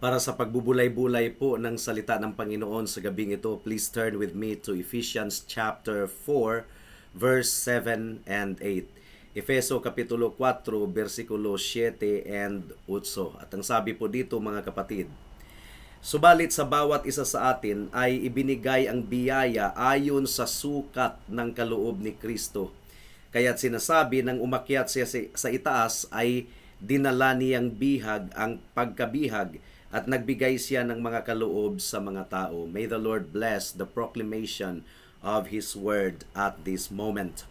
Para sa pagbubulay-bulay po ng salita ng Panginoon sa gabing ito, please turn with me to Ephesians chapter 4, verse 7 and 8. Efeso Kapitulo 4, versikulo 7 and 8. At ang sabi po dito mga kapatid, subalit sa bawat isa sa atin ay ibinigay ang biyaya ayon sa sukat ng kaloob ni Kristo. Kaya't sinasabi nang umakyat siya sa itaas ay dinala niyang bihag ang pagkabihag at nagbigay siya ng mga kaloob sa mga tao. May the Lord bless the proclamation of His word at this moment.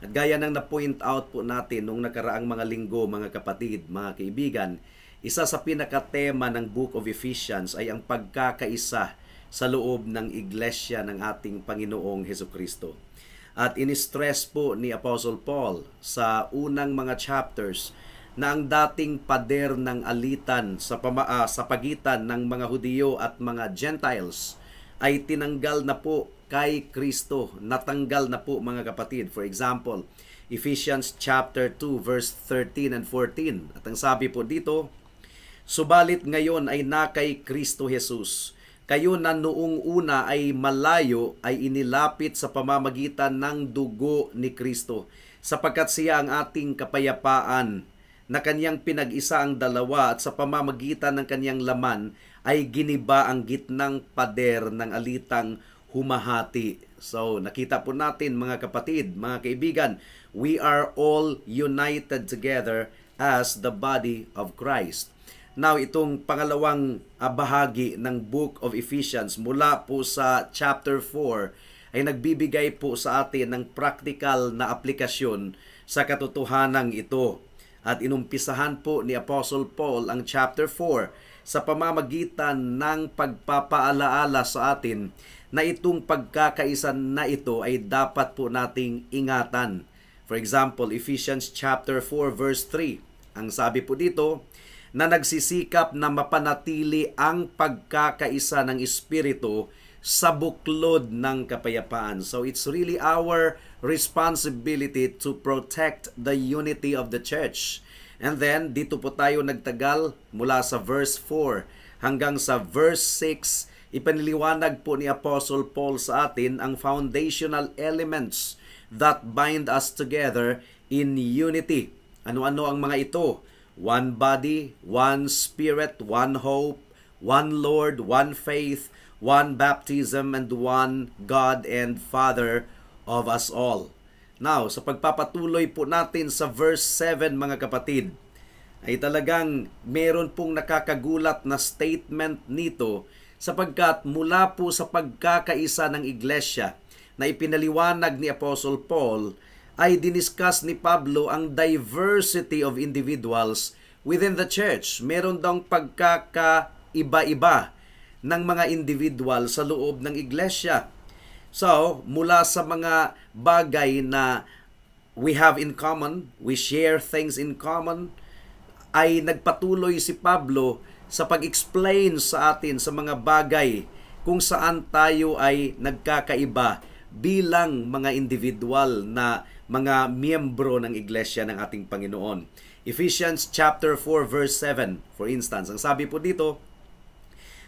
At gaya ng na-point out po natin nung nakaraang mga linggo, mga kapatid, mga kaibigan, isa sa pinakatema ng Book of Ephesians ay ang pagkakaisa sa loob ng iglesia ng ating Panginoong Hesukristo. At in-stress po ni Apostle Paul sa unang mga chapters na ang dating pader ng alitan sa pagitan ng mga Hudiyo at mga Gentiles ay tinanggal na po kay Kristo. Natanggal na po mga kapatid. For example, Ephesians chapter 2 verse 13 and 14. At ang sabi po dito, subalit ngayon ay na kay Kristo Jesus. Kayo na noong una ay malayo ay inilapit sa pamamagitan ng dugo ni Kristo, sapagkat siya ang ating kapayapaan na kanyang pinag-isa ang dalawa at sa pamamagitan ng kanyang laman ay giniba ang gitnang pader ng alitang humahati. So, nakita po natin mga kapatid, mga kaibigan, we are all united together as the body of Christ. Now, itong pangalawang bahagi ng Book of Ephesians mula po sa chapter 4 ay nagbibigay po sa atin ng practical na aplikasyon sa katotohanan ito. At inumpisahan po ni Apostle Paul ang chapter 4 sa pamamagitan ng pagpapaalaala sa atin na itong pagkakaisa na ito ay dapat po nating ingatan. For example, Ephesians chapter 4 verse 3. Ang sabi po dito, na nagsisikap na mapanatili ang pagkakaisa ng Espiritu sa buklod ng kapayapaan. So it's really our responsibility to protect the unity of the church. And then, dito po tayo nagtagal mula sa verse 4 hanggang sa verse 6. Ipaniliwanag po ni Apostle Paul sa atin ang foundational elements that bind us together in unity. Ano-ano ang mga ito? One body, one spirit, one hope, one Lord, one faith, one baptism, and one God and Father of us all. Now, sa pagpapatuloy po natin sa verse 7 mga kapatid, ay talagang meron pong nakakagulat na statement nito sapagkat mula po sa pagkakaisa ng iglesia na ipinaliwanag ni Apostle Paul ay diniscuss ni Pablo ang diversity of individuals within the church. Meron daw pagkakaiba-iba ng mga individual sa loob ng iglesia. So, mula sa mga bagay na we have in common, we share things in common, ay nagpatuloy si Pablo sa pag-explain sa atin sa mga bagay kung saan tayo ay nagkakaiba bilang mga individual na mga miyembro ng iglesia ng ating Panginoon. Ephesians chapter 4 verse 7, for instance, ang sabi po dito,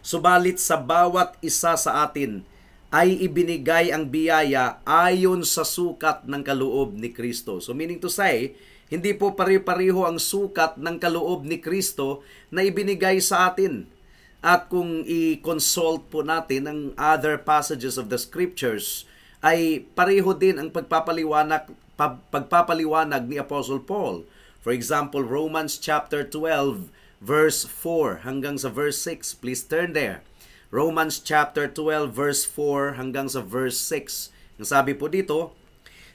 subalit sa bawat isa sa atin ay ibinigay ang biyaya ayon sa sukat ng kaloob ni Kristo. So meaning to say, hindi po pare-pareho ang sukat ng kaloob ni Kristo na ibinigay sa atin. At kung i-consult po natin ang other passages of the scriptures, ay pareho din ang pagpapaliwanag ni Apostle Paul. For example, Romans chapter 12 verse 4 hanggang sa verse 6. Please turn there. Romans chapter 12 verse 4 hanggang sa verse 6. Ang sabi po dito,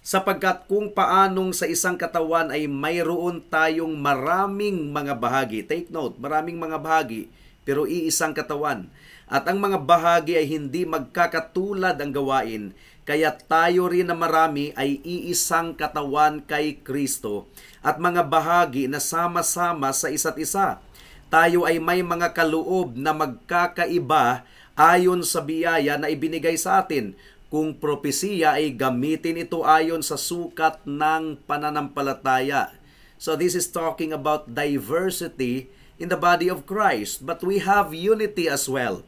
sapagkat kung paanong sa isang katawan ay mayroon tayong maraming mga bahagi. Take note, maraming mga bahagi, pero iisang katawan. At ang mga bahagi ay hindi magkakatulad ang gawain, kaya tayo rin na marami ay iisang katawan kay Kristo at mga bahagi na sama-sama sa isa't isa. Tayo ay may mga kaloob na magkakaiba ayon sa biyaya na ibinigay sa atin. Kung propesiya ay gamitin ito ayon sa sukat ng pananampalataya. So this is talking about diversity in the body of Christ, but we have unity as well.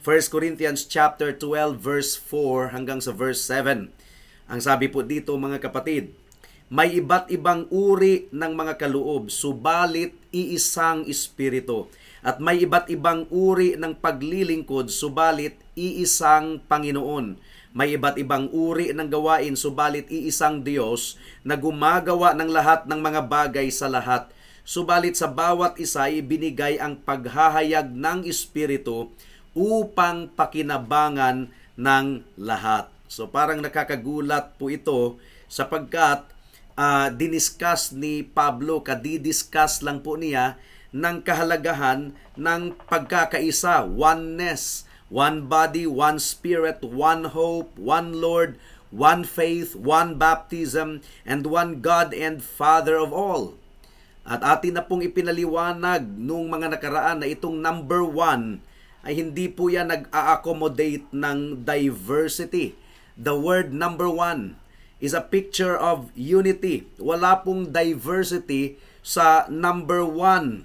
1 Corinthians chapter 12 verse 4 hanggang sa verse 7. Ang sabi po dito mga kapatid, may iba't ibang uri ng mga kaloob, subalit iisang Espiritu. At may iba't ibang uri ng paglilingkod, subalit iisang Panginoon. May iba't ibang uri ng gawain, subalit iisang Diyos na gumagawa ng lahat ng mga bagay sa lahat. Subalit sa bawat isa ay binigay ang paghahayag ng Espiritu upang pakinabangan ng lahat. So parang nakakagulat po ito sapagkat diniscuss ni Pablo, kadidiscuss lang po niya ng kahalagahan ng pagkakaisa, oneness, one body, one spirit, one hope, one Lord, one faith, one baptism, and one God and Father of all. At atin na pong ipinaliwanag nung mga nakaraan na itong number one ay hindi po yan nag-a-accommodate ng diversity. The word number one is a picture of unity. Wala pong diversity sa number one.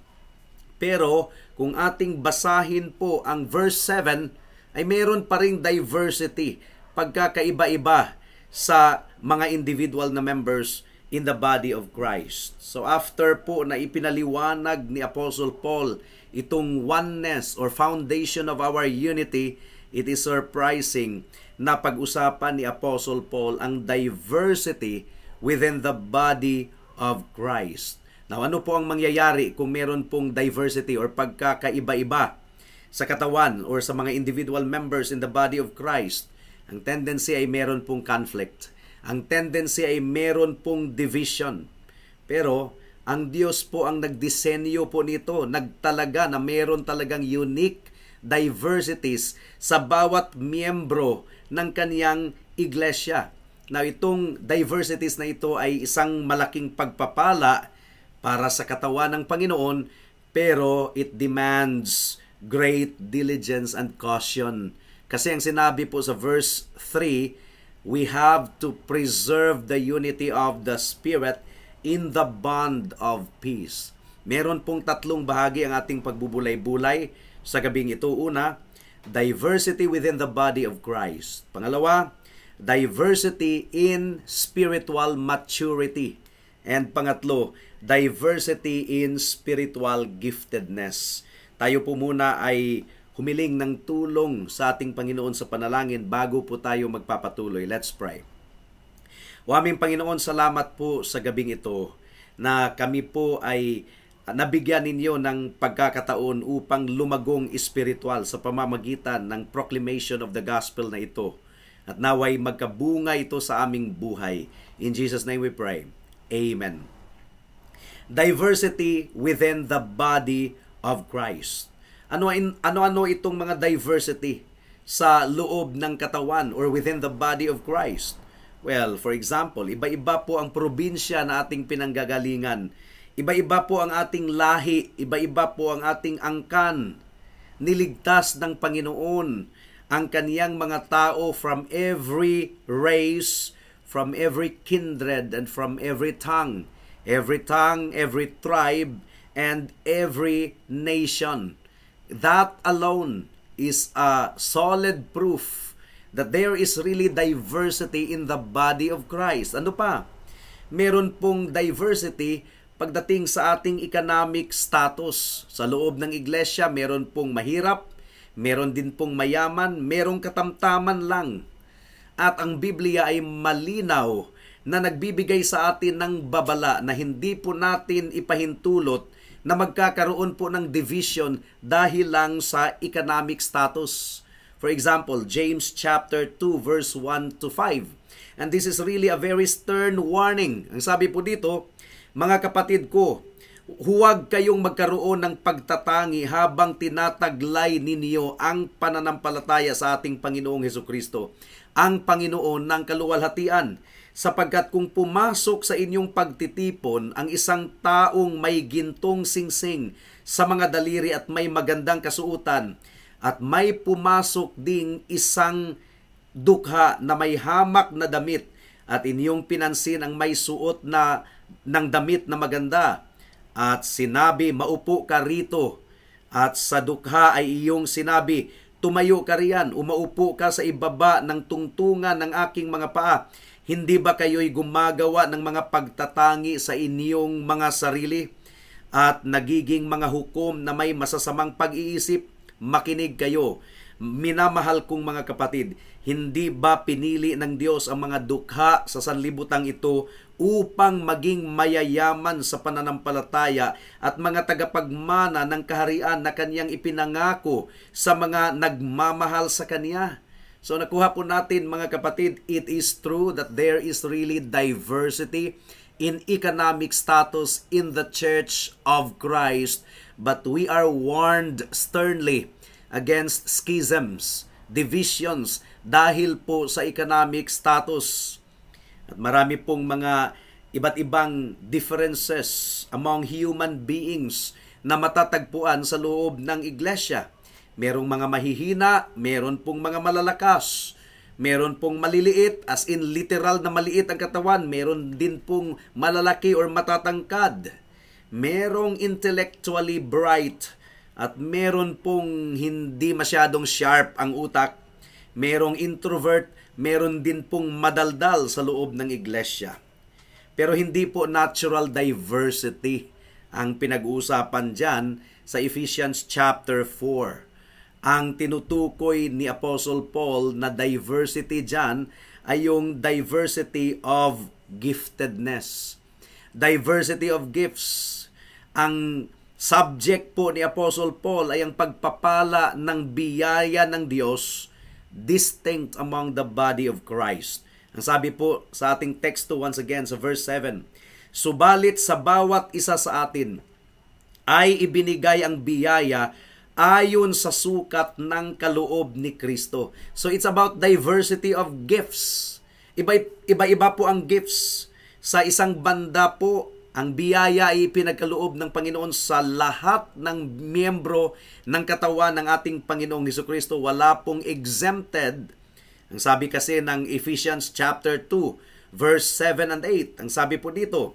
Pero kung ating basahin po ang verse 7, ay meron pa ring diversity, pagkakaiba-iba sa mga individual na members in the body of Christ. So after po na ipinaliwanag ni Apostle Paul itong oneness or foundation of our unity, it is surprising na pag-usapan ni Apostle Paul ang diversity within the body of Christ. Now, ano po ang mangyayari kung meron pong diversity or pagkakaiba-iba sa katawan or sa mga individual members in the body of Christ? Ang tendency ay meron pong conflict. Ang tendency ay meron pong division. Pero ang Diyos po ang nagdisenyo po nito, nagtalaga na meron talagang unique diversities sa bawat miyembro ng kaniyang iglesia. Now, itong diversities na ito ay isang malaking pagpapala para sa katawan ng Panginoon, pero it demands great diligence and caution. Kasi ang sinabi po sa verse 3, we have to preserve the unity of the Spirit in the bond of peace. Meron pong tatlong bahagi ang ating pagbubulay-bulay sa gabing ito. Una, diversity within the body of Christ. Pangalawa, diversity in spiritual maturity. And pangatlo, diversity in spiritual giftedness. Tayo po muna ay humiling ng tulong sa ating Panginoon sa panalangin bago po tayo magpapatuloy. Let's pray. O aming Panginoon, salamat po sa gabing ito na kami po ay nabigyan ninyo ng pagkakataon upang lumagong espiritual sa pamamagitan ng proclamation of the gospel na ito. At naway magkabunga ito sa aming buhay. In Jesus' name we pray. Amen. Diversity within the body of Christ. Ano-ano itong mga diversity sa loob ng katawan or within the body of Christ? Well, for example, iba-iba po ang probinsya na ating pinanggagalingan. Iba-iba po ang ating lahi, iba-iba po ang ating angkan. Niligtas ng Panginoon ang kaniyang mga tao from every race, from every kindred, and from every tongue, every tribe, and every nation. That alone is a solid proof that there is really diversity in the body of Christ. Ano pa? Meron pong diversity pagdating sa ating economic status. Sa loob ng iglesia, meron pong mahirap, meron din pong mayaman, merong katamtaman lang. At ang Biblia ay malinaw na nagbibigay sa atin ng babala na hindi po natin ipahintulot na magkakaroon po ng division dahil lang sa economic status. For example, James chapter 2 verse 1 to 5. And this is really a very stern warning. Ang sabi po dito, mga kapatid ko, huwag kayong magkaroon ng pagtatangi habang tinataglay ninyo ang pananampalataya sa ating Panginoong Hesukristo, ang Panginoon ng kaluwalhatian. Sapagkat kung pumasok sa inyong pagtitipon ang isang taong may gintong singsing sa mga daliri at may magandang kasuotan, at may pumasok ding isang dukha na may hamak na damit, at inyong pinansin ang may suot na ng damit na maganda, at sinabi, maupo ka rito. At sa dukha ay iyong sinabi, tumayo ka riyan, umaupo ka sa ibaba ng tungtungan ng aking mga paa. Hindi ba kayo'y gumagawa ng mga pagtatangi sa inyong mga sarili at nagiging mga hukom na may masasamang pag-iisip? Makinig kayo. Minamahal kong mga kapatid, hindi ba pinili ng Diyos ang mga dukha sa sanlibutan ito upang maging mayayaman sa pananampalataya at mga tagapagmana ng kaharian na Kanyang ipinangako sa mga nagmamahal sa Kanya? So nakuha po natin mga kapatid, it is true that there is really diversity in economic status in the Church of Christ, but we are warned sternly against schisms, divisions, dahil po sa economic status. At marami pong mga iba't ibang differences among human beings na matatagpuan sa loob ng iglesia. Merong mga mahihina, meron pong mga malalakas, meron pong maliliit, as in literal na maliit ang katawan, meron din pong malalaki or matatangkad. Merong intellectually bright, at meron pong hindi masyadong sharp ang utak, merong introvert, meron din pong madaldal sa loob ng iglesia. Pero hindi po natural diversity ang pinag-uusapan dyan sa Ephesians chapter 4. Ang tinutukoy ni Apostle Paul na diversity dyan ay yung diversity of giftedness. Diversity of gifts. Ang subject po ni Apostle Paul ay ang pagpapala ng biyaya ng Diyos distinct among the body of Christ. Ang sabi po sa ating teksto once again sa verse 7, subalit sa bawat isa sa atin ay ibinigay ang biyaya ayon sa sukat ng kaloob ni Kristo. So it's about diversity of gifts. Iba-iba po ang gifts. Sa isang banda po, ang biyaya ay pinagkaloob ng Panginoon sa lahat ng miyembro ng katawan ng ating Panginoong Hesukristo. Wala pong exempted. Ang sabi kasi ng Ephesians chapter 2, verse 7 and 8, ang sabi po dito,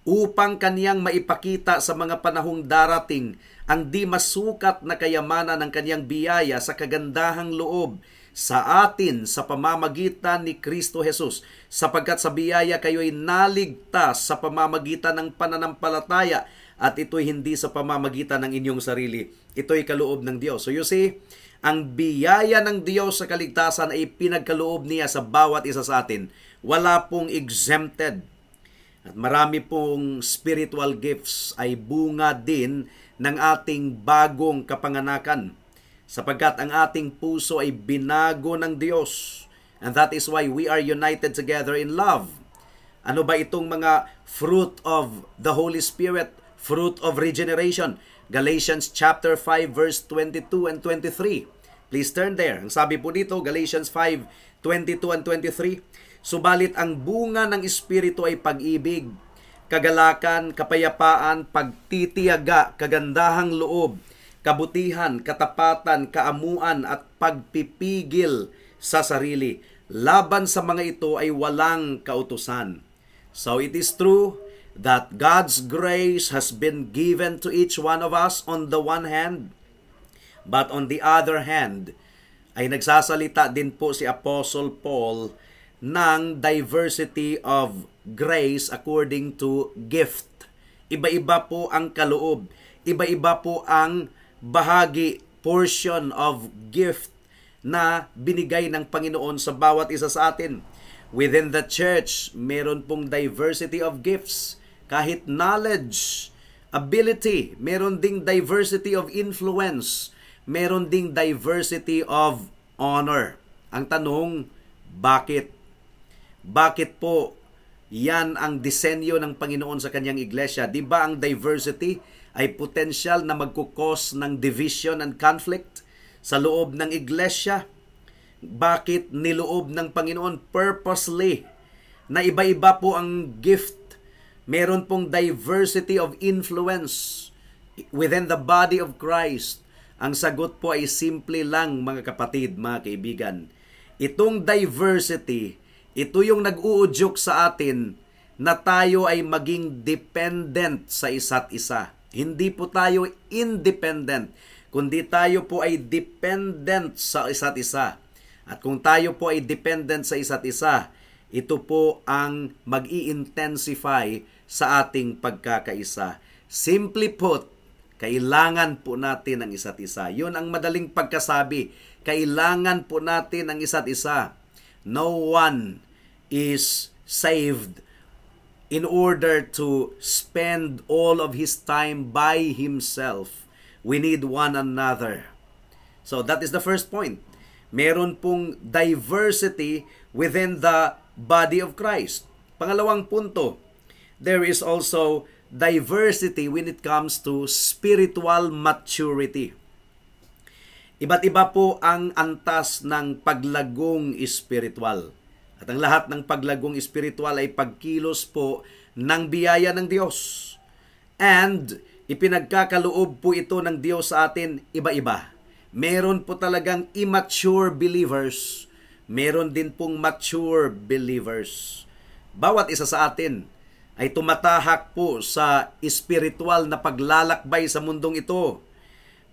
upang Kaniyang maipakita sa mga panahong darating ang di masukat na kayamanan ng Kaniyang biyaya sa kagandahang loob sa atin sa pamamagitan ni Kristo Jesus, sapagkat sa biyaya kayo'y naligtas sa pamamagitan ng pananampalataya at ito'y hindi sa pamamagitan ng inyong sarili. Ito'y kaloob ng Diyos. So you see, ang biyaya ng Diyos sa kaligtasan ay pinagkaloob niya sa bawat isa sa atin. Wala pong exempted. At marami pong spiritual gifts ay bunga din ng ating bagong kapanganakan, sapagkat ang ating puso ay binago ng Diyos. And that is why we are united together in love. Ano ba itong mga fruit of the Holy Spirit, fruit of regeneration? Galatians chapter 5 verse 22 and 23. Please turn there. Ang sabi po dito, Galatians 5:22 and 23, subalit ang bunga ng Espiritu ay pag-ibig, kagalakan, kapayapaan, pagtitiyaga, kagandahang loob, kabutihan, katapatan, kaamuan at pagpipigil sa sarili. Laban sa mga ito ay walang kautusan. So it is true that God's grace has been given to each one of us on the one hand, but on the other hand, ay nagsasalita din po si Apostle Paul ng diversity of grace according to gift. Iba-iba po ang kaloob. Iba-iba po ang bahagi, portion of gift na binigay ng Panginoon sa bawat isa sa atin. Within the church, meron pong diversity of gifts. Kahit knowledge, ability, meron ding diversity of influence, meron ding diversity of honor. Ang tanong, bakit? Bakit po yan ang disenyo ng Panginoon sa kanyang iglesia? Di ba ang diversity ay potensyal na magkukos ng division and conflict sa loob ng iglesia? Bakit niloob ng Panginoon purposely na iba-iba po ang gift? Meron pong diversity of influence within the body of Christ. Ang sagot po ay simple lang, mga kapatid, mga kaibigan. Itong diversity, ito yung nag-uudyok sa atin na tayo ay maging dependent sa isa't isa. Hindi po tayo independent, kundi tayo po ay dependent sa isa't isa. At kung tayo po ay dependent sa isa't isa, ito po ang mag-i-intensify sa ating pagkakaisa. Simply put, kailangan po natin ang isa't isa. Yun ang madaling pagkasabi. Kailangan po natin ang isa't isa. No one is saved in order to spend all of his time by himself. We need one another. So that is the first point. Meron pong diversity within the body of Christ. Pangalawang punto, there is also diversity when it comes to spiritual maturity. Iba't iba po ang antas ng paglagong espiritual. At ang lahat ng paglagong espiritual ay pagkilos po ng biyaya ng Diyos. And ipinagkakaloob po ito ng Diyos sa atin iba-iba. Meron po talagang immature believers. Meron din pong mature believers. Bawat isa sa atin ay tumatahak po sa espiritual na paglalakbay sa mundong ito.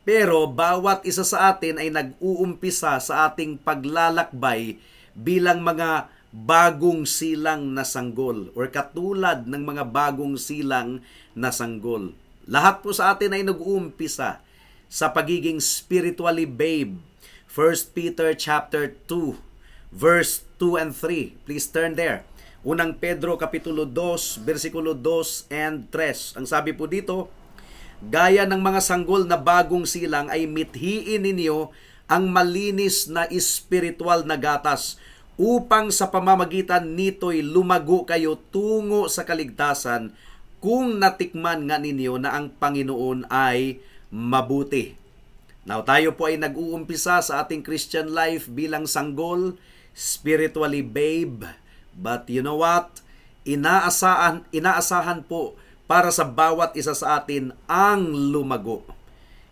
Pero bawat isa sa atin ay nag-uumpisa sa ating paglalakbay bilang mga bagong silang na sanggol or katulad ng mga bagong silang na sanggol. Lahat po sa atin ay nag-uumpisa sa pagiging spiritually babe. 1 Peter chapter 2 verse 2 and 3. Please turn there. Unang Pedro kapitulo 2 bersikulo 2 and 3. Ang sabi po dito, gaya ng mga sanggol na bagong silang ay mithiin ninyo ang malinis na espiritual na gatas upang sa pamamagitan nito'y lumago kayo tungo sa kaligtasan kung natikman nga ninyo na ang Panginoon ay mabuti. Now, tayo po ay nag-uumpisa sa ating Christian life bilang sanggol, spiritually babe. But you know what? Inaasahan po para sa bawat isa sa atin ang lumago.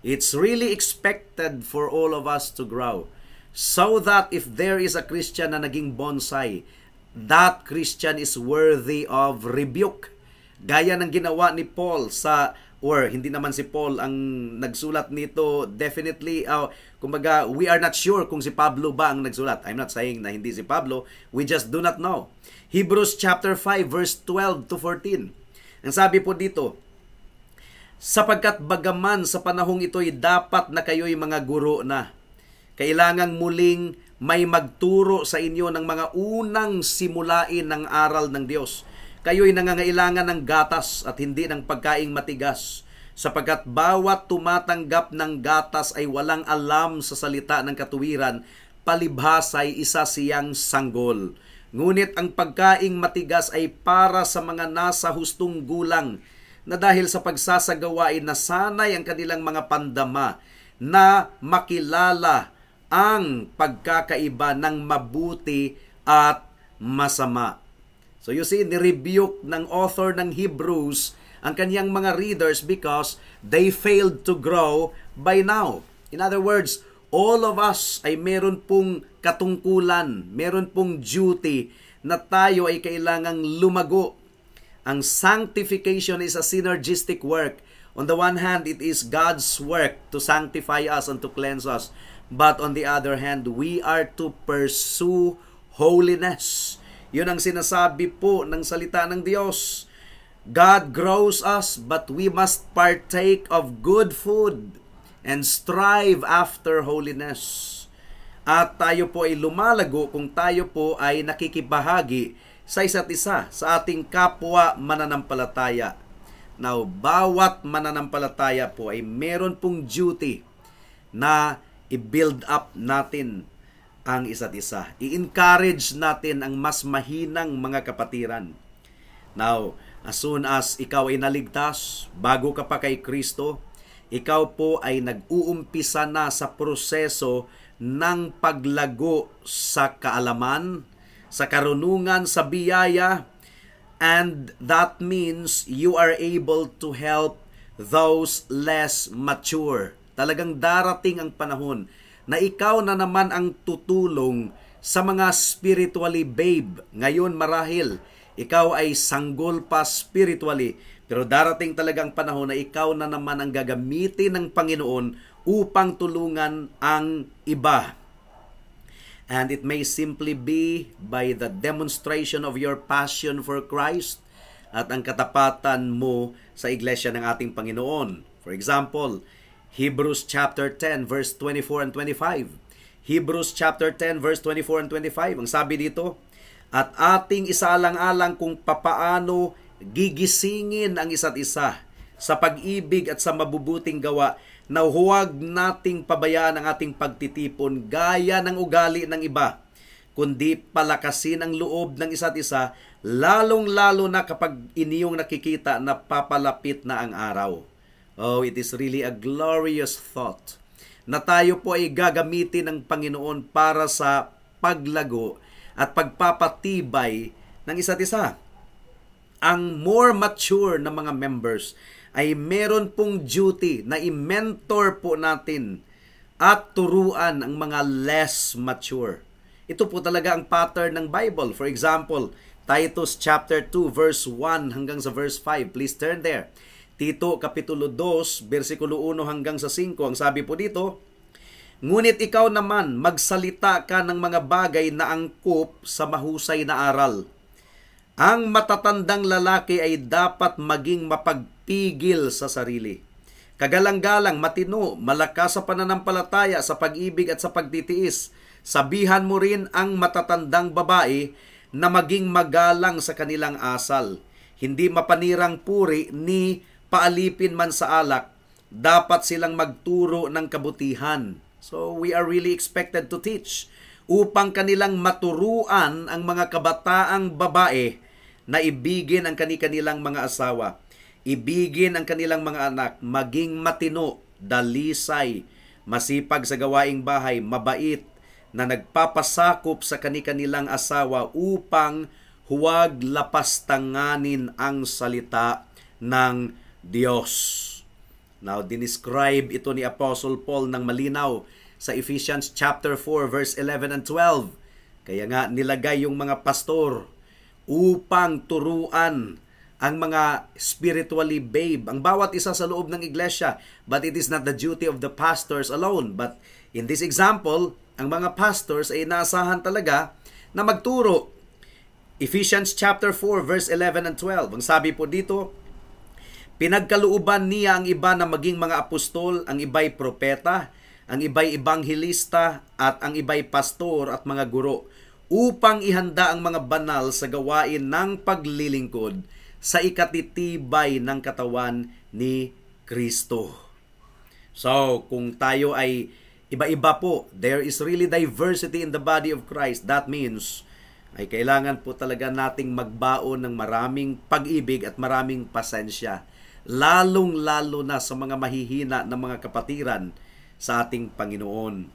It's really expected for all of us to grow. So that if there is a Christian na naging bonsai, that Christian is worthy of rebuke. Gaya ng ginawa ni Paul or hindi naman si Paul ang nagsulat nito, definitely, kumbaga, we are not sure kung si Pablo ba ang nagsulat. I'm not saying na hindi si Pablo, we just do not know. Hebrews chapter 5 verse 12 to 14. Ang sabi po dito, sapagkat bagaman sa panahong ito'y dapat na kayo'y mga guro na, kailangang muling may magturo sa inyo ng mga unang simulain ng aral ng Diyos. Kayo'y nangangailangan ng gatas at hindi ng pagkaing matigas, sapagkat bawat tumatanggap ng gatas ay walang alam sa salita ng katuwiran, palibhas ay isa siyang sanggol. Ngunit ang pagkaing matigas ay para sa mga nasa hustong gulang, na dahil sa pagsasagawain na sanay ang kanilang mga pandama na makilala ang pagkakaiba ng mabuti at masama. So you see, nirebuke ng author ng Hebrews ang kanyang mga readers because they failed to grow by now. In other words, all of us ay meron pong katungkulan, meron pong duty na tayo ay kailangang lumago. Ang sanctification is a synergistic work. On the one hand, it is God's work to sanctify us and to cleanse us. But on the other hand, we are to pursue holiness. Yun ang sinasabi po ng salita ng Diyos. God grows us, but we must partake of good food and strive after holiness. At tayo po ay lumalago kung tayo po ay nakikibahagi sa isa't isa, sa ating kapwa mananampalataya. Now, bawat mananampalataya po ay meron pong duty na i-build up natin ang isa't isa. I-encourage natin ang mas mahinang mga kapatiran. Now, as soon as ikaw ay naligtas, bago ka pa kay Kristo, ikaw po ay nag-uumpisa na sa proseso ng paglago sa kaalaman, sa karunungan, sa biyaya, and that means you are able to help those less mature. Talagang darating ang panahon na ikaw na naman ang tutulong sa mga spiritually babe. Ngayon marahil, Ikaw ay sanggol pa spiritually. Pero darating talagang panahon na ikaw na naman ang gagamitin ng Panginoon upang tulungan ang iba. And it may simply be by the demonstration of your passion for Christ at ang katapatan mo sa iglesia ng ating Panginoon. For example, Hebrews chapter 10 verse 24 and 25. Hebrews chapter 10 verse 24 and 25. Ang sabi dito, at ating isaalang-alang kung papaano gigisingin ang isa't isa sa pag-ibig at sa mabubuting gawa na huwag nating pabayaan ang ating pagtitipon gaya ng ugali ng iba, kundi palakasin ang loob ng isa't isa, lalong-lalo na kapag iniyong nakikita na papalapit na ang araw. Oh, it is really a glorious thought na tayo po ay gagamitin ng Panginoon para sa paglago at pagpapatibay ng isa't isa. Ang more mature na mga members ay meron pong duty na i-mentor po natin at turuan ang mga less mature. Ito po talaga ang pattern ng Bible. For example, Titus chapter 2 verse 1 hanggang sa verse 5. Please turn there. Tito kapitulo 2 bersikulo 1 hanggang sa 5. Ang sabi po dito, ngunit ikaw naman magsalita ka ng mga bagay na angkop sa mahusay na aral. Ang matatandang lalaki ay dapat maging mapagpigil sa sarili. Kagalang-galang, matino, malakas sa pananampalataya, sa pag-ibig at sa pagtitiis. Sabihan mo rin ang matatandang babae na maging magalang sa kanilang asal. Hindi mapanirang puri ni paalipin man sa alak. Dapat silang magturo ng kabutihan. So we are really expected to teach upang kanilang maturuan ang mga kabataang babae na ibigin ang kanilang mga asawa, ibigin ang kanilang mga anak, maging matino, dalisay, masipag sa gawaing bahay, mabait, na nagpapasakop sa kanilang asawa upang huwag lapastanganin ang salita ng Diyos. Now, dinescribe ito ni Apostle Paul ng malinaw sa Ephesians chapter 4 verse 11 and 12. Kaya nga nilagay yung mga pastor upang turuan ang mga spiritually babe, ang bawat isa sa loob ng iglesia. But it is not the duty of the pastors alone. But in this example, ang mga pastors ay inaasahan talaga na magturo. Ephesians chapter 4 verse 11 and 12. Ang sabi po dito, pinagkalooban niya ang iba na maging mga apostol, ang iba'y propeta, ang iba'y ebanghelista, at ang iba'y pastor at mga guro, upang ihanda ang mga banal sa gawain ng paglilingkod sa ikatitibay ng katawan ni Kristo. So, kung tayo ay iba-iba po, there is really diversity in the body of Christ. That means, ay kailangan po talaga nating magbaon ng maraming pag-ibig at maraming pasensya, lalong-lalo na sa mga mahihina na mga kapatiran sa ating Panginoon.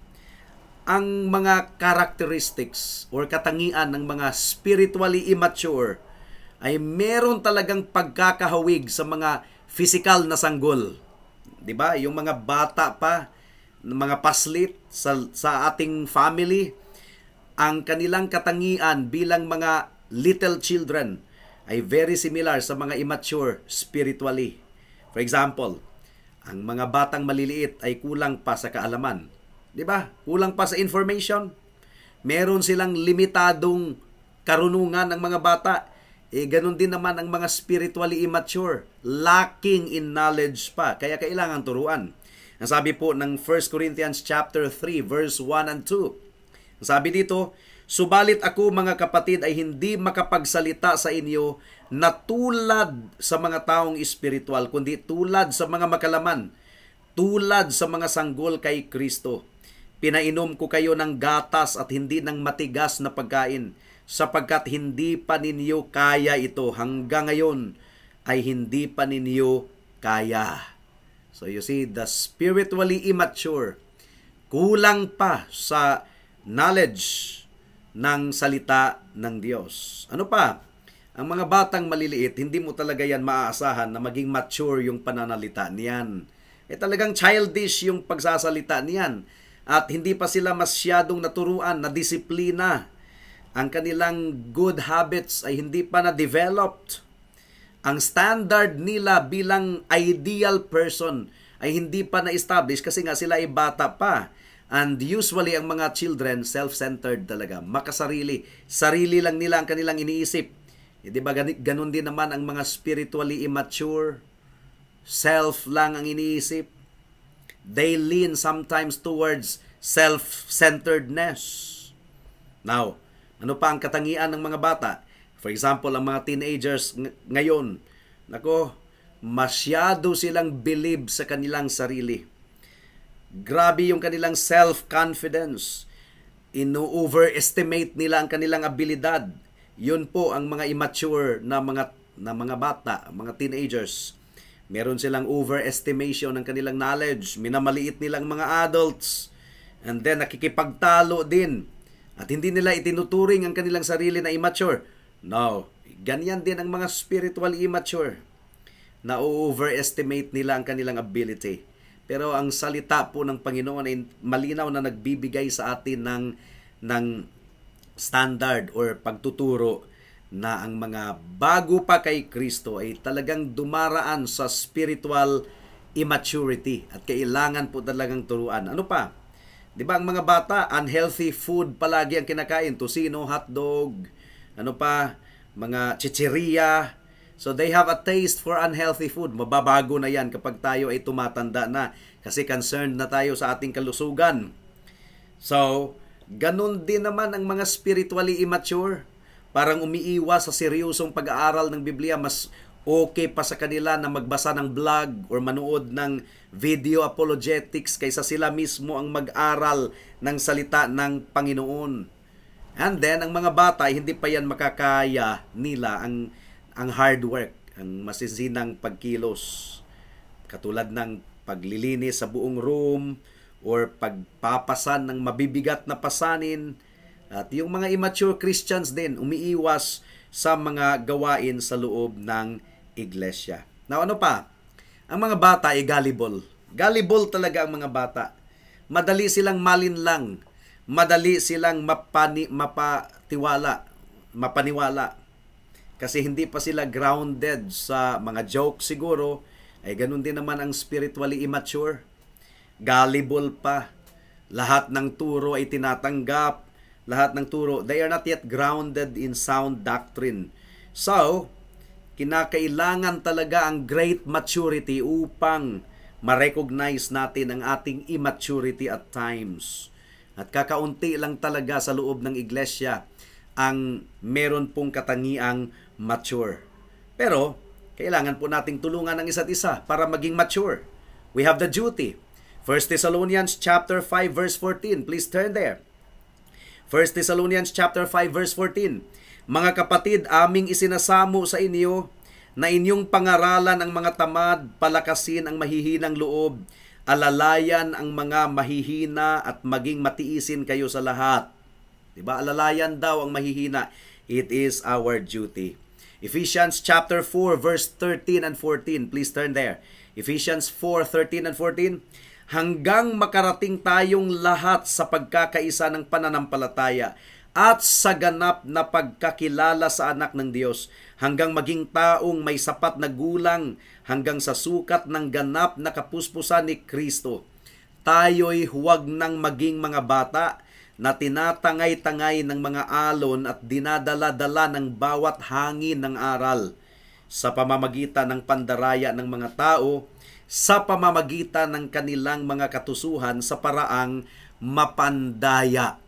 Ang mga characteristics or katangian ng mga spiritually immature ay meron talagang pagkakahawig sa mga physical na sanggol. 'Di ba? Yung mga bata pa, mga paslit sa ating family, ang kanilang katangian bilang mga little children ay very similar sa mga immature spiritually. For example, ang mga batang maliliit ay kulang pa sa kaalaman. 'Di ba? Kulang pa sa information. Meron silang limitadong karunungan ng mga bata. Ganun din naman ang mga spiritually immature, lacking in knowledge pa, kaya kailangan turuan. Ang sabi po ng 1 Corinthians chapter 3 verse 1 and 2. Ang sabi dito, subalit ako mga kapatid ay hindi makapagsalita sa inyo na tulad sa mga taong espiritual, kundi tulad sa mga makalaman, tulad sa mga sanggol kay Kristo. Pinainom ko kayo ng gatas at hindi ng matigas na pagkain, sapagkat hindi pa ninyo kaya ito. Hanggang ngayon ay hindi pa ninyo kaya. So you see, the spiritually immature, kulang pa sa knowledge ng salita ng Diyos. Ano pa? Ang mga batang maliliit, hindi mo talaga yan maaasahan na maging mature yung pananalita niyan. Talagang childish yung pagsasalita niyan. At hindi pa sila masyadong naturuan na disiplina. ang kanilang good habits ay hindi pa na-developed. Ang standard nila bilang ideal person ay hindi pa na-establish kasi nga sila ay bata pa. And usually ang mga children, self-centered talaga, makasarili. Sarili lang nila ang kanilang iniisip. Di ba ganun din naman ang mga spiritually immature, self lang ang iniisip. They lean sometimes towards self-centeredness. Now, ano pa ang katangian ng mga bata? For example, ang mga teenagers ngayon, masyado silang believe sa kanilang sarili. Grabe yung kanilang self-confidence. Ino-overestimate nila ang kanilang abilidad. Yun po ang mga immature na mga bata, mga teenagers. Meron silang overestimation ng kanilang knowledge. Minamaliit nilang mga adults. And then nakikipagtalo din. At hindi nila itinuturing ang kanilang sarili na immature. No, ganyan din ang mga spiritual immature. Na-overestimate nila ang kanilang ability. Pero ang salita po ng Panginoon ay malinaw na nagbibigay sa atin ng standard or pagtuturo na ang mga bago pa kay Kristo ay talagang dumaraan sa spiritual immaturity at kailangan po talagang turuan. Ano pa? 'Di ba ang mga bata, unhealthy food palagi ang kinakain, tosino, hotdog, ano pa, mga chichirya. So they have a taste for unhealthy food. Mababago na 'yan kapag tayo ay tumatanda na kasi concerned na tayo sa ating kalusugan. So, ganun din naman ang mga spiritually immature. Parang umiiwas sa seryosong pag-aaral ng Biblia. Mas okay pa sa kanila na magbasa ng blog or manood ng video apologetics kaysa sila mismo ang mag-aral ng salita ng Panginoon. And then, ang mga bata, hindi pa yan makakaya nila ang hard work, ang masisinang pagkilos. Katulad ng paglilinis sa buong room or pagpapasan ng mabibigat na pasanin. At yung mga immature Christians din, umiiwas sa mga gawain sa loob ng iglesia. Now, ano pa? Ang mga bata ay gullible. Gullible talaga ang mga bata. Madali silang malinlang. Madali silang mapaniwala. Kasi hindi pa sila grounded sa mga joke siguro. Ay ganun din naman ang spiritually immature. Gullible pa. Lahat ng turo ay tinatanggap. Lahat ng turo, they are not yet grounded in sound doctrine. So, kinakailangan talaga ang great maturity upang ma-recognize natin ang ating immaturity at times. At kakaunti lang talaga sa loob ng iglesia ang meron pong katangiang mature. Pero, kailangan po nating tulungan ang isa't isa para maging mature. We have the duty. 1 Thessalonians chapter 5 verse 14. Please turn there. 1 Thessalonians chapter 5 verse 14. Mga kapatid, aming isinasamo sa inyo na inyong pangaralan ang mga tamad, palakasin ang mahihinang loob, alalayan ang mga mahihina at maging matiisin kayo sa lahat. Diba? Alalayan daw ang mahihina. It is our duty. Ephesians chapter 4 verse 13 and 14. Please turn there. Ephesians 4:13 and 14. Hanggang makarating tayong lahat sa pagkakaisa ng pananampalataya at sa ganap na pagkakilala sa anak ng Diyos, hanggang maging taong may sapat na gulang, hanggang sa sukat ng ganap na kapuspusan ni Kristo. Tayo'y huwag nang maging mga bata na tinatangay-tangay ng mga alon at dinadala-dala ng bawat hangin ng aral sa pamamagitan ng pandaraya ng mga tao, sa pamamagitan ng kanilang mga katusuhan sa paraang mapandaya.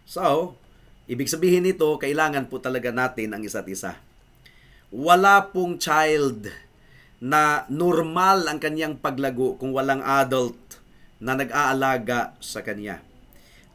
So, ibig sabihin nito, kailangan po talaga natin ang isa't isa. Wala pong child na normal ang kanyang paglago kung walang adult na nag-aalaga sa kanya.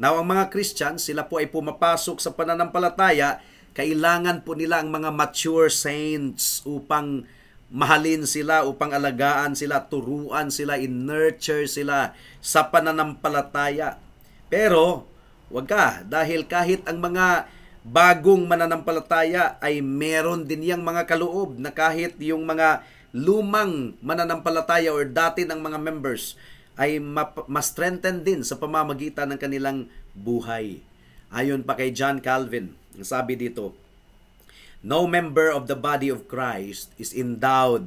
Now, ang mga Christians, sila po ay pumapasok sa pananampalataya, kailangan po nila ang mga mature saints upang mahalin sila, upang alagaan sila, turuan sila, in-nurture sila sa pananampalataya. Pero, wag ka, dahil kahit ang mga bagong mananampalataya ay meron din yang mga kaloob na kahit yung mga lumang mananampalataya or dati ng mga members ay ma-strengthen din sa pamamagitan ng kanilang buhay. Ayon pa kay John Calvin, ang sabi dito, no member of the body of Christ is endowed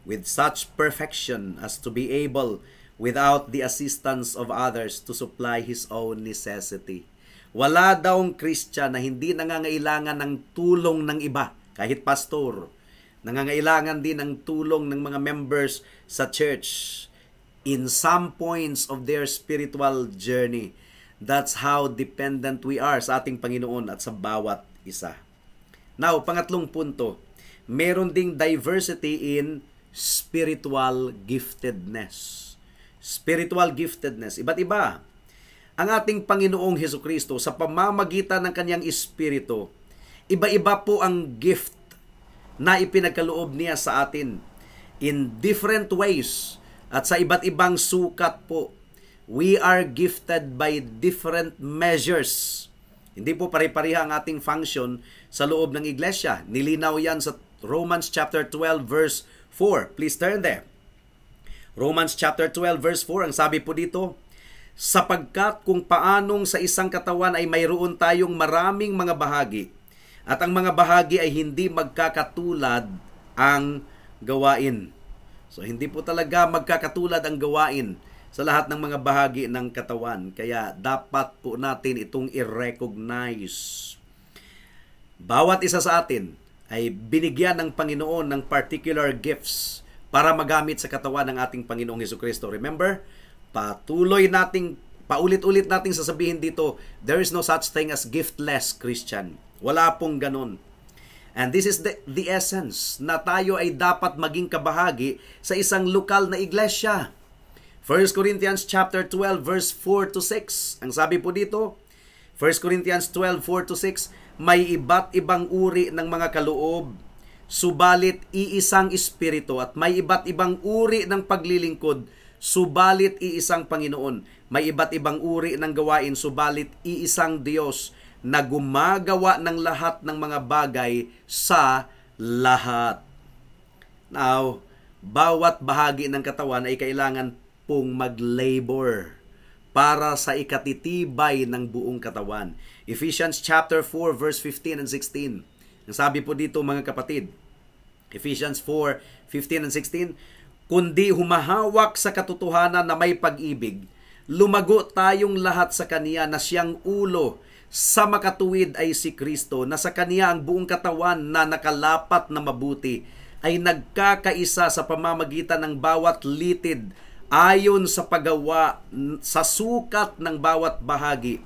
with such perfection as to be able, without the assistance of others, to supply his own necessity. Wala daw Christian na hindi nangangailangan ng tulong ng iba, kahit pastor. Nangangailangan din ng tulong ng mga members sa church in some points of their spiritual journey. That's how dependent we are sa ating Panginoon at sa bawat isa. Now, pangatlong punto, meron ding diversity in spiritual giftedness. Spiritual giftedness, iba't iba. Ang ating Panginoong Hesukristo, sa pamamagitan ng kanyang Espiritu, iba-iba po ang gift na ipinagkaloob niya sa atin in different ways at sa iba't ibang sukat po. We are gifted by different measures. Hindi po pare-pareha ang ating function sa loob ng iglesia. Nilinaw yan sa Romans chapter 12 verse 4. Please turn there. Romans chapter 12 verse 4, ang sabi po dito, sapagkat kung paanong sa isang katawan ay mayroon tayong maraming mga bahagi, at ang mga bahagi ay hindi magkakatulad ang gawain. So hindi po talaga magkakatulad ang gawain sa lahat ng mga bahagi ng katawan. Kaya dapat po natin itong i-recognize. Bawat isa sa atin ay binigyan ng Panginoon ng particular gifts para magamit sa katawan ng ating Panginoong Hesukristo. Remember, paulit-ulit nating sasabihin dito, there is no such thing as giftless Christian. Wala pong ganun. And this is the essence na tayo ay dapat maging kabahagi sa isang lokal na iglesia. 1 Corinthians chapter 12 verse 4 to 6. Ang sabi po dito, 1 Corinthians 12, 4 to 6, may iba't ibang uri ng mga kaloob, subalit iisang Espiritu, at may iba't ibang uri ng paglilingkod, subalit iisang Panginoon. May iba't ibang uri ng gawain, subalit iisang Diyos na gumagawa ng lahat ng mga bagay sa lahat. Now, bawat bahagi ng katawan ay kailangan pong mag-labor para sa ikatitibay ng buong katawan. Ephesians chapter 4 verse 15 and 16. Ang sabi po dito mga kapatid, Ephesians 4, 15 and 16, kundi humahawak sa katotohanan na may pag-ibig, lumago tayong lahat sa Kaniya na siyang ulo, sa makatuwid ay si Kristo, na sa Kaniya ang buong katawan na nakalapat na mabuti ay nagkakaisa sa pamamagitan ng bawat litid ayon sa paggawa sa sukat ng bawat bahagi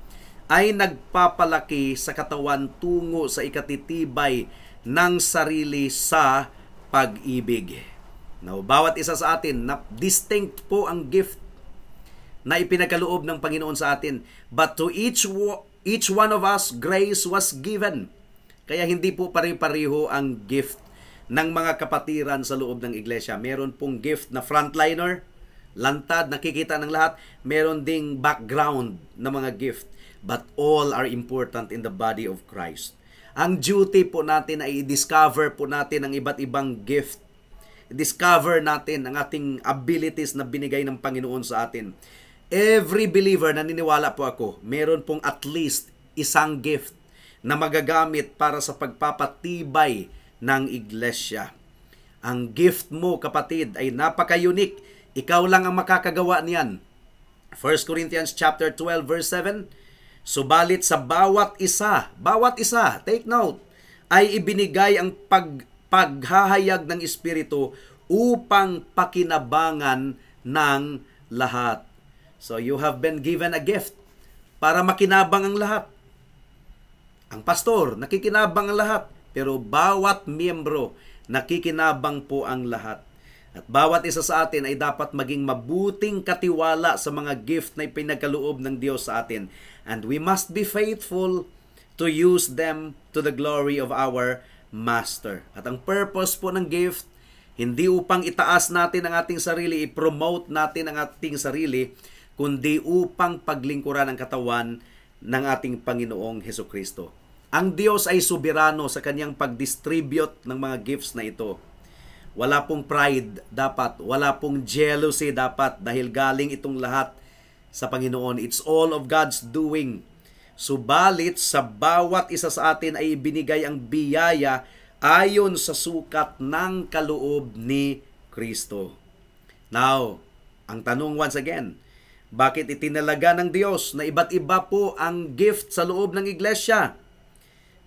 ay nagpapalaki sa katawan tungo sa ikatitibay ng sarili sa pag-ibig. Now, bawat isa sa atin, distinct po ang gift na ipinagkaloob ng Panginoon sa atin. But to each one of us, grace was given. Kaya hindi po pare-pareho ang gift ng mga kapatiran sa loob ng iglesia. Meron pong gift na frontliner, lantad, nakikita ng lahat. Meron ding background na mga gift. But all are important in the body of Christ. Ang duty po natin ay i-discover po natin ang iba't ibang gift. I-discover natin ang ating abilities na binigay ng Panginoon sa atin. Every believer, naniniwala po ako, meron pong at least isang gift na magagamit para sa pagpapatibay ng iglesia. Ang gift mo, kapatid, ay napaka-unique. Ikaw lang ang makakagawa niyan. 1 Corinthians chapter 12 verse 7, subalit sa bawat isa, take note, ay ibinigay ang paghahayag ng Espiritu upang pakinabangan ng lahat. So you have been given a gift para makinabang ang lahat. Ang pastor, nakikinabang ang lahat, pero bawat miyembro, nakikinabang po ang lahat. At bawat isa sa atin ay dapat maging mabuting katiwala sa mga gift na ipinagkaloob ng Diyos sa atin. And we must be faithful to use them to the glory of our Master. At ang purpose po ng gift, hindi upang itaas natin ang ating sarili, i-promote natin ang ating sarili, kundi upang paglingkuran ang katawan ng ating Panginoong Hesukristo. Ang Diyos ay soberano sa kanyang pag-distribute ng mga gifts na ito. Wala pong pride dapat, wala pong jealousy dapat dahil galing itong lahat sa Panginoon. It's all of God's doing Subalit sa bawat isa sa atin ay ibinigay ang biyaya ayon sa sukat ng kaloob ni Kristo. Now, ang tanong once again, bakit itinalaga ng Diyos na iba't iba po ang gift sa loob ng iglesia?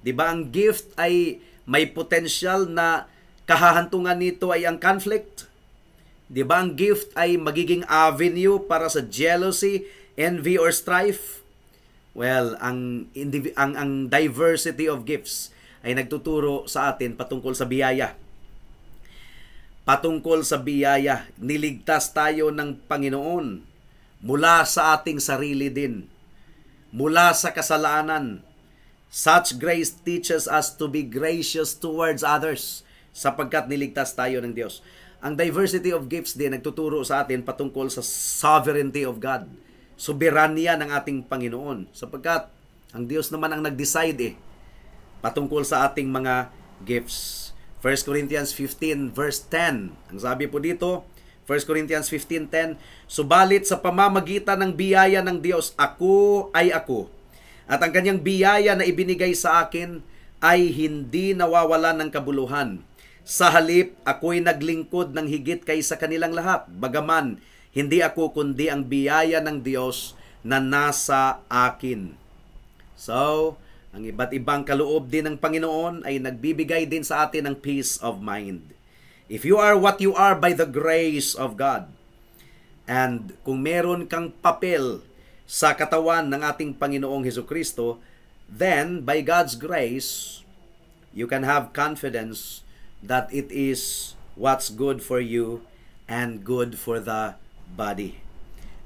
Di ba ang gift ay may potensyal na kahahantungan nito ay ang conflict? Di ba ang gift ay magiging avenue para sa jealousy, envy, or strife? Well, ang diversity of gifts ay nagtuturo sa atin patungkol sa biyaya. Patungkol sa biyaya, niligtas tayo ng Panginoon mula sa ating sarili din, mula sa kasalanan. Such grace teaches us to be gracious towards others sapagkat niligtas tayo ng Diyos. Ang diversity of gifts din nagtuturo sa atin patungkol sa sovereignty of God. Soberanya ng ating Panginoon sapagkat ang Diyos naman ang nag-decide patungkol sa ating mga gifts. 1 Corinthians 15 verse 10. Ang sabi po dito, 1 Corinthians 15:10, subalit sa pamamagitan ng biyaya ng Diyos, ako ay ako. At ang kanyang biyaya na ibinigay sa akin ay hindi nawawalan ng kabuluhan. Sa halip, ako'y naglingkod ng higit kaysa kanilang lahat. Bagaman, hindi ako kundi ang biyaya ng Diyos na nasa akin. So, ang iba't ibang kaloob din ng Panginoon ay nagbibigay din sa atin ng peace of mind. If you are what you are by the grace of God, and kung meron kang papel sa katawan ng ating Panginoong Hesukristo, then by God's grace, you can have confidence that it is what's good for you and good for the body.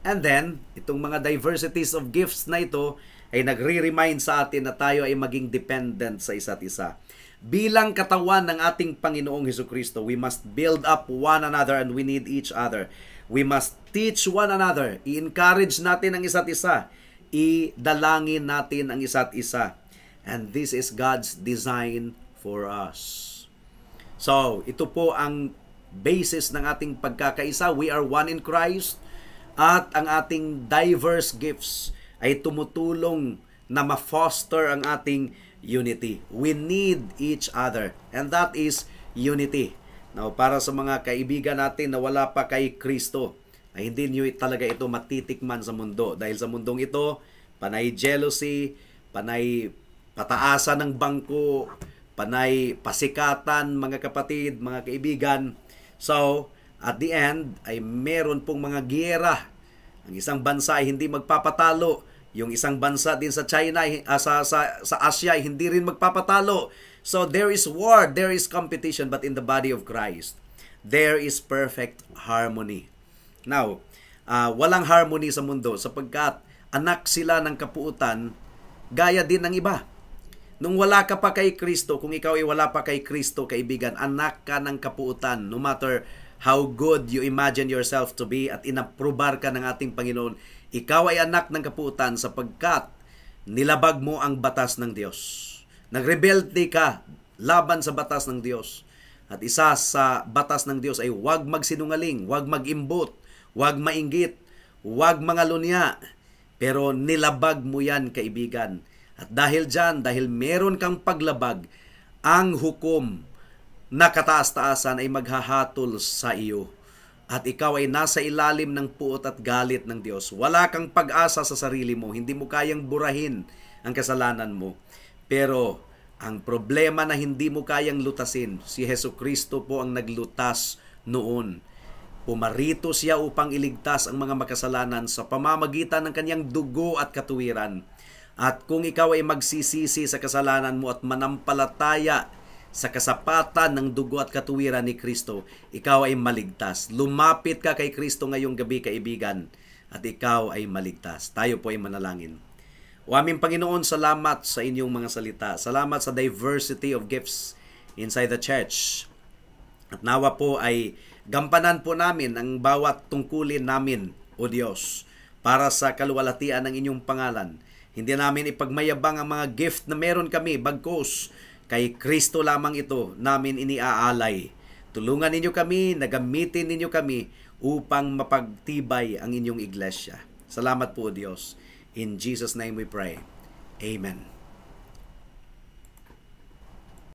And then, itong mga diversities of gifts na ito ay nagre-remind sa atin na tayo ay maging dependent sa isa't isa. Bilang katawan ng ating Panginoong Hesukristo, we must build up one another and we need each other. We must teach one another. I-encourage natin ang isa't isa. I-dalangin natin ang isa't isa. And this is God's design for us. So, ito po ang basis ng ating pagkakaisa. We are one in Christ. At ang ating diverse gifts ay tumutulong na ma-foster ang ating unity. We need each other. And that is unity. Now, para sa mga kaibigan natin na wala pa kay Kristo, ay hindi nyo talaga ito matitikman sa mundo. Dahil sa mundong ito, panay jealousy, panay pataasan ng bangko, panay pasikatan, mga kapatid, mga kaibigan. So, at the end, ay meron pong mga giyera. Ang isang bansa ay hindi magpapatalo. Yung isang bansa din sa China, sa Asia, ay hindi rin magpapatalo. So, there is war, there is competition, but in the body of Christ, there is perfect harmony. Now, walang harmony sa mundo sapagkat anak sila ng kapuutan, gaya din ng iba. Nung wala ka pa kay Kristo, kung ikaw ay wala pa kay Kristo, kaibigan, anak ka ng kapuutan. No matter how good you imagine yourself to be at inaprubar ka ng ating Panginoon, ikaw ay anak ng kapuutan sapagkat nilabag mo ang batas ng Diyos. Nagrebelde ka laban sa batas ng Diyos. At isa sa batas ng Diyos ay huwag magsinungaling, huwag mag-imbot, huwag mainggit, huwag mangalunya. Pero nilabag mo yan, kaibigan. At dahil dyan, dahil meron kang paglabag, ang hukom na kataas-taasan ay maghahatol sa iyo. At ikaw ay nasa ilalim ng puot at galit ng Diyos. Wala kang pag-asa sa sarili mo. Hindi mo kayang burahin ang kasalanan mo. Pero ang problema na hindi mo kayang lutasin, si Hesukristo po ang naglutas noon. Pumarito siya upang iligtas ang mga makasalanan sa pamamagitan ng kanyang dugo at katuwiran. At kung ikaw ay magsisisi sa kasalanan mo at manampalataya sa kasapatan ng dugo at katuwiran ni Kristo, ikaw ay maligtas. Lumapit ka kay Kristo ngayong gabi, kaibigan, at ikaw ay maligtas. Tayo po ay manalangin. O aming Panginoon, salamat sa inyong mga salita. Salamat sa diversity of gifts inside the church. At nawa po ay gampanan po namin ang bawat tungkulin namin, O Diyos, para sa kaluwalhatian ng inyong pangalan. Hindi namin ipagmayabang ang mga gift na meron kami, bagkos kay Kristo lamang ito namin iniaalay. Tulungan ninyo kami, nagamitin ninyo kami upang mapagtibay ang inyong iglesia. Salamat po, O Diyos. In Jesus' name we pray. Amen.